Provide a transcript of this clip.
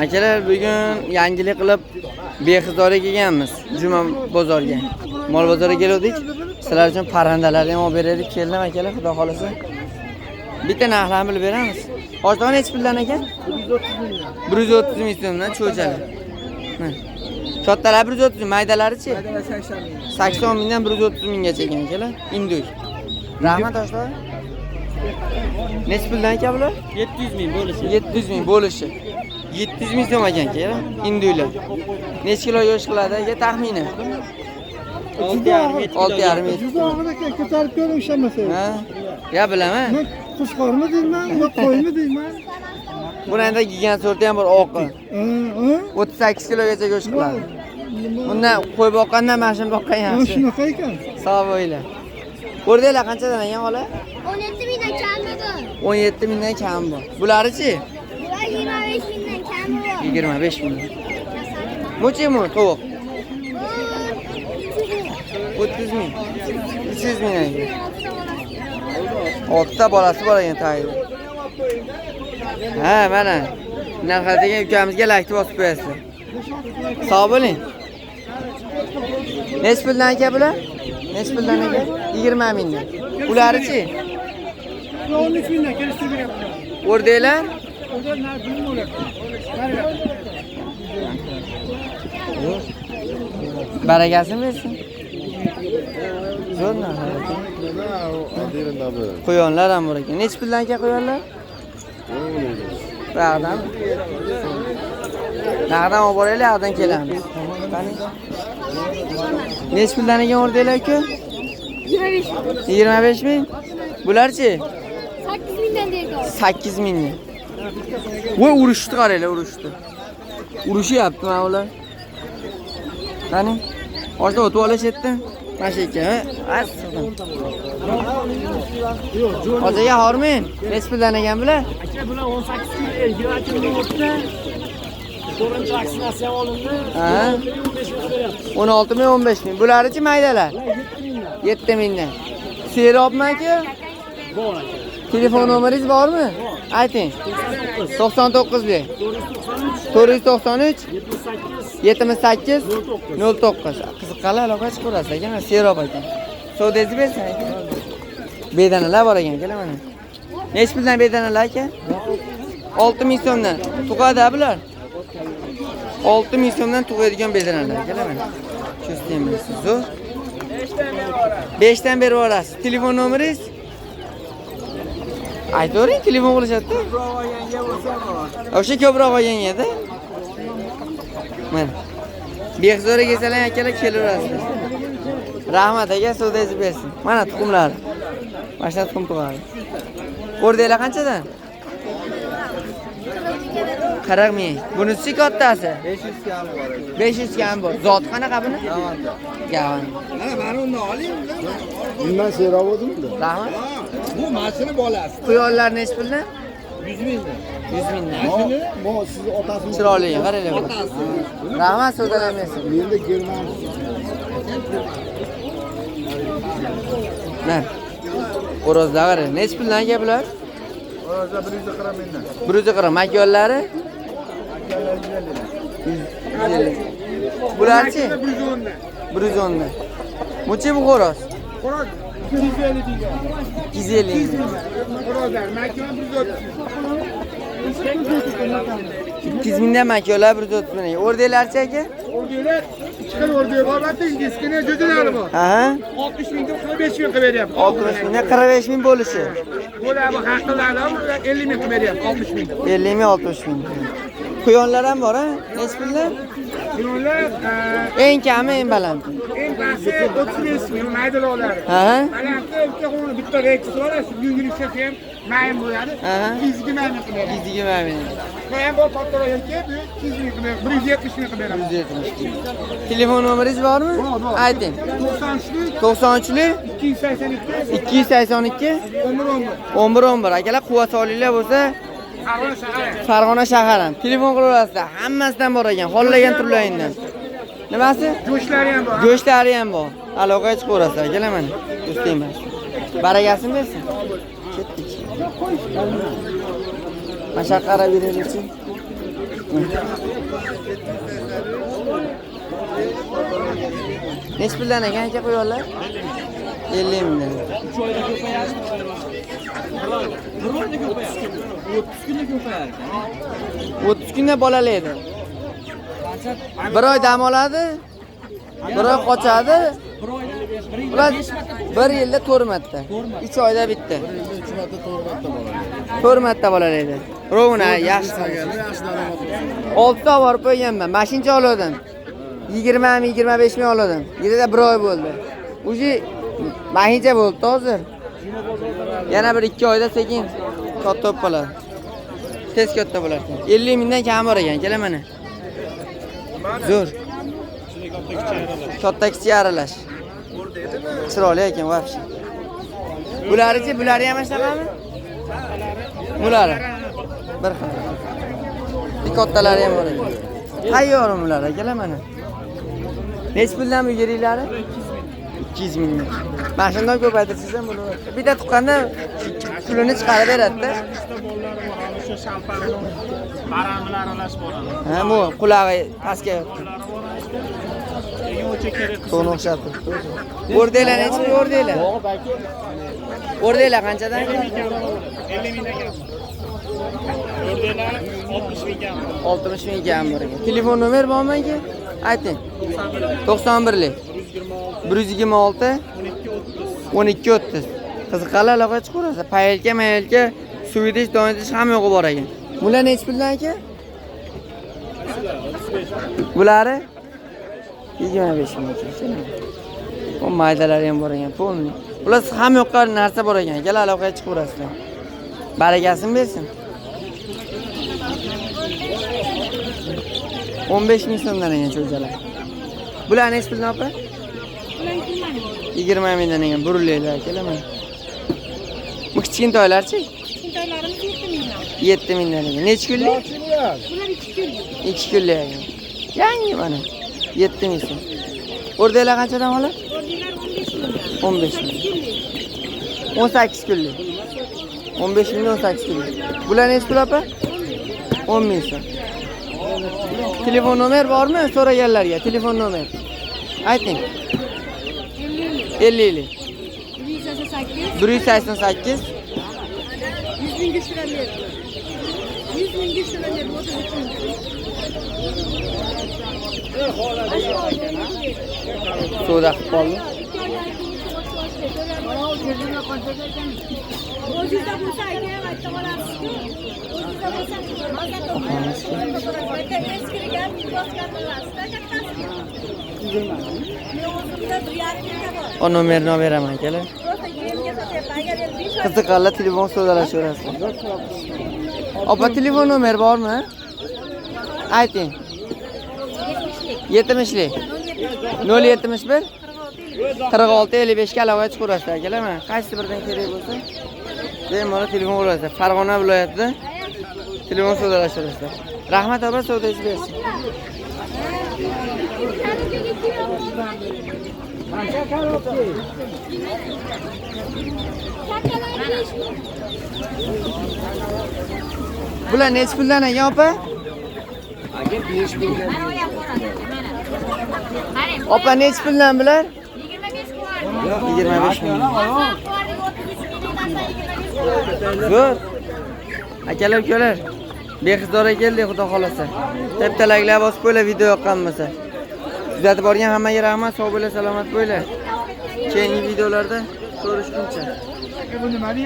Akalar, bugun yangilik qilib Behizorga kelganmiz. Juma bozorga. Mol bozorga keldik. Sizlar uchun parrandalarni ham olib beraylik. Keldim akalar, xudo xolasa. Bitta narxlarni bilib beramiz. Hojdan nechi puldan ekan? 130 ming so'mdan cho'chalar. Mana. Kattalar 130 ming, maydalarichi? 80 mingdan 130 minggacha ekan akalar. Induk. Rahmat oshlar. Nechi puldan ekan bular? 700 ming bo'lishi. 700 ming bo'lishi. 700 ming so'm ekan aka, induylar. Necha kilo go'sht qiladi aka taxmini? 6,5 6,5. Juda og'ir ekan, ko'tarib ko'ring ishonmasangiz. Ha? Ya bilaman. Men qo'chqormi deyman, yo qo'ymi deyman. Buni endi gigant sorti ham bor, oqi. Ha, ha. 38 kilogacha go'sht qiladi. Nima? Bundan qo'y boqqandan mana shuni boqqan Ha, yaxshi. shunaqa ekan. Sog' bo'linglar. O'rdaklar qanchadan ekan xola? 17 mingdan kami bor. 17 mingdan kam bor. Bularichi? Bular 25 mingdan kami bor. 25 ming. Muchi mu tovuq? Bu 30 ming. 300 ming ekan. Oltita bolasi bor ekan tagida. Ha, mana. Narx degan ukamizga lakni bosib qo'yasizlar. Sog' bo'ling. Nechi puldan aka bular? Nechi puldan aka? 20 mingdan. Ularichi? 13 mingdan kelishtirib beryapti. O'rdaklar? Barakasini bersin. Zo'r narx ekan. Quyonlar ham bor ekan. Nechi puldan aka quyonlar? Bu yoqdan. Naridan olib boraylik, yoqdan kelamiz. Qani? Nechi puldan ekan o'rdaklar aka? 25 25 ming. Bularchi? 8 mingdan deydi. 8 mingdan. Voy, urushdi qaranglar, urushdi. Urushyapti mana ular. Qani? Hozir o'tib olishyapti. Mana shu ekan, ha? Hozir aka hormang. Nechi puldan ekan bular? Aka, bular 18 kilo, 20 kilo o'tdi. To'rtinchi vaksinasi ham olindi. Ha? 15 ming beryapti. 16 ming, 15 ming. Bularichi maydalar? 7 mingdan. 7 mingdan. Serobmi aka? Bor aka. Telefon nomeringiz bormi? Ayting. 99 99 lik 493 493 78 78 09. 09. Qiziqqanlar aloqa chiqaverasiz aka, mana serob ekan. Savdangizni bersin aka. Bedanalar bor ekan, akalar mana. Nechi puldan bedanalar aka? 6 ming so'mdan. Tug'adi bular. 6 ming so'mdan tug'adigan bedanalar akalar mana. Ko'z zo'r. 5 dan berib yuborasiz. Telefon nomeringiz? Aytavering, telefon qilishadi-da. O'sha ko'proq olganga-da. Mana. Behzora kelsalar akalar kelaverasizlar. Rahmat aka, savdangizni bersin. Mana tuxumlari. Mana shunaqa tuxum tug'adi. O'rdaklar qanchadan? 40 ming. Bunisi kattasi? 500 kam bor. 500 kam bor. Zoti qanaqa buni? Gavanda. Mana mana undan oling. Bundan serob o'zimda. Rahmat. Bu mashina bolasi. Quyonlar nechi puldan? 100 mingdan. 100 mingdan. Bu sizni otasi. Chiroyli, qaranglar. Rahmat, savdolar bersin. Menda german. Mana. Xo'rozlar qarang. Nechi puldan aka bular? Xo'rozlar 140 mingdan. 140. Makyonlari? 150. Bularchi? 110 dan. 110 dan. Bunchi bu xo'roz? Xo'roz 250 mingdan. 250 ming. Xo'rozlar makon 130. 200 mingdan makyonlar 130 ming. O'rdaklarchi aka? O'rdaklar ikki xil o'rdak bor, bitta ingichkina jo'jalari bor. Aha. 60 mingdan 45 ming qilib beryapti. 60 mingdan 45 ming bo'lishi. Bular bu haqlari 50 ming qilib beryapti, 60 ming. 50 ming, 60 ming. Quyonlar ham bor, ha? Nechi puldan? Quyonlar Eng kami, eng baland. eng pasti 35 ming maydalolari. Aha. Balandda bitta qo'ni bitta reksi bor, shu bugungi ishlasa ham mayin bo'ladi. Aha. 220 ming qilib beradi. 120 ming. Bu ham bor kattaroq erkak, bu 200 ming qilib beradi, 170 ming qilib beradi. 170 ming. Telefon nomeringiz bormi? Bor, bor. Ayting. 93 93lik 282 282 11 11. 11 11. Akalar, quvvat solinglar bo'lsa, Farg'ona shahri. Farg'ona shahar ham. Telefon qilaverasizlar. Hammasidan bor ekan, xohlagan turlaringdan. Nimasi? Go'shtlari ham bor. Go'shtlari ham bor. Aloqaga chiqaverasizlar, akalar mana. Do'st emas. Barakasini bersin. Ketdik. Mana shu yoqqa qarab yuraylikchi. Nechi puldan ekan aka qo'yonlar? 50 mingdan. 3 oyda ko'payadi. 1 oyda ko'payadi. 30 kunda ko'payar ekan. 30 kunda bolalaydi. Bir oy dam oladi, bir oy qochadi. Bir oyda Ular bir yilda 4 marta. 3 oyda bitta. 3 marta 4 marta bo'ladi. 4 marta bolalaydi. Rovna yaxshi. Yaxshi daromad. 6 ta borib qo'yganman. Mashincha oldim. 20 ming, 25 ming oldim. Yerda bir oy bo'ldi. Уже mashincha bo'ldi hozir. Yana bir 2 oyda sekin katta bo'lib qoladi. Tez katta bo'lar ekan. 50 mingdan kam bor ekan, kela mana. Zo'r. Katta kichik aralash. Chiroyli ekan вообще. Bularichi, bulari ham shunaqami? Bulari. Bir xil. Kattalari ham bor ekan. Tayyormi bular akalar mana? Nechi puldan bu yeriklari? 200 mingdan. Mana shundan ko'paytirsangiz ham bo'ladi. Bitta tuqqanda pulini chiqarib beradi-da. O'sha shalpani baram bilan aralash boradi. Ha, bu qulog'i pastga Keyin o'cha kerak. To'ni o'xshab turibdi. O'rdaklar nechi pul o'rdaklar? O'rdaklar qanchadan? 50 mingdan kam. O'rdaklar 60 ming kam. 60 ming kam bor ekan. Telefon nomer bormi aka? Ayting. 91lik 126 12 30. Qiziqqanlar aloqaga chiqaverasiz. Payelka, mayelka, suv idish, don idish hamma yo'g'i bor ekan. Bular nechi puldan aka? Bulari 25 ming ekan. Bu maydalari ham bor ekan, polni. Bular hamma yoqqa narsa bor ekan. Kel aloqaga chiqaverasizlar. Barakasini bersin. 15 ming so'mdan ekan cho'jalar. Bular nechi puldan opa? 20 mingdan ekan, burilaklar akalar mana. Bu kichkintoylarchi? Kichkintoylarimiz 7 mingdan. 7 mingdan ekan. Nechi kunlik? Bular 2 kunlik. 2 kunlik ekan. Yangi mana. 7 ming so'm. O'rdaklar qanchadan oladi? O'rdaklar 15 mingdan. 15 ming. 18 kunlik. 15 mingdan 18 kunlik. Bular nechi pul opa? 10 ming so'm. Telefon nomer bormi so'raganlarga? Telefon nomer. Ayting. 50 50. 188 188 100 mingga shular berdi. 100 mingga shular berdi 33 ming. Savdo qilib qoldi. O'zingizda bo'lsa aka, aytib olasiz-ku. O'zingizda bo'lsa, maza to'playsiz. Eskirgan, bosgan bo'lasiz-da, kattasiga. Men o'zimda 1,5 mingta bor. O nomerini olib beraman akalar. Просто yemga sotyapman. Agar endi 5 Qiziqqanlar telefon savdolashaverasizlar. Opa telefon nomer bormi? Ayting. 70lik 071 46 55 ga aloqaga chiqaverasizlar akalar. Mana qaysi biridan kerak bo'lsa, bemalol telefon urasizlar. Farg'ona viloyatida telefon savdolashaverasizlar. Rahmat opa, savdoyingiz bersin. Bular nechi puldan ekan opa? Aka 5 mingdan. Opa nechi puldan bular? 25 qo'yardik. 25 ming. Qo'yardik 33 mingdan 25 qo'yardik. Zo'r. Akalar, ukalar, Bexizorga keldik, xudo xolasa. Teptalaklar bosib qo'ylar video yoqqan bo'lsa. Kuzatib borgan hammaga rahmat, sog' bo'linglar, salomat bo'linglar. Keyingi videolarda ko'rishguncha.